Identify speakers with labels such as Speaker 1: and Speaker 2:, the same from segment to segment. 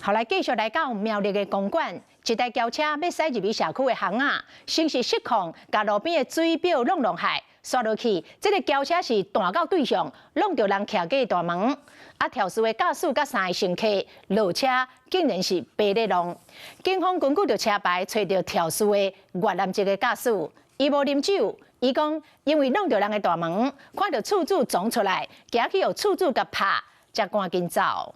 Speaker 1: 後來繼續來到苗栗的公館，一台轎車欲駛入去社區的巷仔，先是失控，共路邊的水表弄落來，煞落去，這个轎車是彈到對向，挵著人徛家大門。啊，肇事的駕駛佮三个乘客落車，竟然是爬咧弄。警方根據著車牌揣著肇事的越南籍的駕駛，伊無啉酒，伊講因為挵著人的大門，看著厝主衝出來，驚去予厝主共拍，才趕緊走。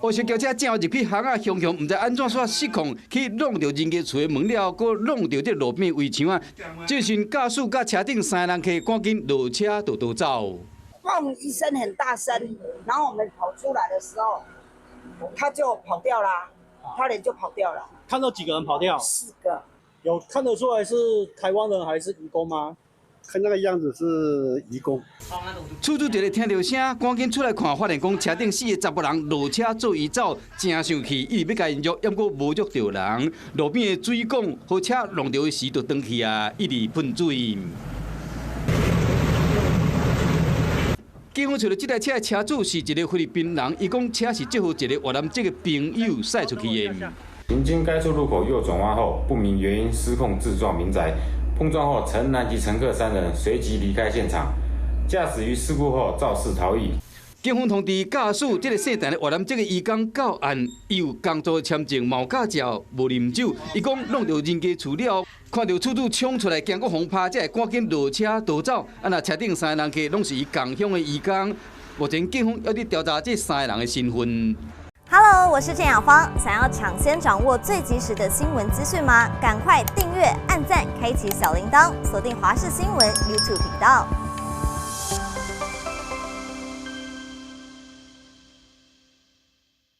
Speaker 2: 烏色轎車正入去巷仔，雄雄毋知按怎煞失控，去挵著人家厝的門了，閣挵著這路邊圍牆啊！這時駕駛佮車頂三个人客趕緊落車就逃走。
Speaker 3: 砰一聲很大聲，然後我們跑出來的時候，他就跑掉了，他人就跑掉了。
Speaker 4: 看到幾個人跑掉？
Speaker 3: 四個。
Speaker 4: 有看得出來是台灣人還是移工嗎？
Speaker 5: 看那個樣子是移工。
Speaker 2: 厝主一个聽著聲，趕緊出來看，發現講車頂四個查埔人落車做伊走，誠生氣，一直欲共𪜶約，毋過無約著人。路邊的水管予車挵著時就斷去啊，一直噴水。警方揣著這台車的車主是一個菲律賓人，伊講車是借予一個越南籍的朋友駛出去的。
Speaker 6: 行經該處路口右轉彎後，不明原因失控自撞民宅。碰撞後，陳男及乘客三人隨即離開現場。駕駛於事故後肇事逃逸。
Speaker 2: 警方通知駕駛這个姓陳的越南籍的移工到案，伊有工作簽證、無駕照、無啉酒。伊講挵著人家厝了，看著厝主衝出來，驚閣予拍，才會趕緊落車逃走。啊，若車頂三个人客攏是伊仝鄉的移工。目前警方猶佇調查這三个人的身份。
Speaker 7: Hello，我是鄭雅芳。想要搶先掌握最及時的新聞資訊嗎？趕快訂閱、按讚、開啟小鈴鐺，鎖定華視新聞 YouTube 頻道。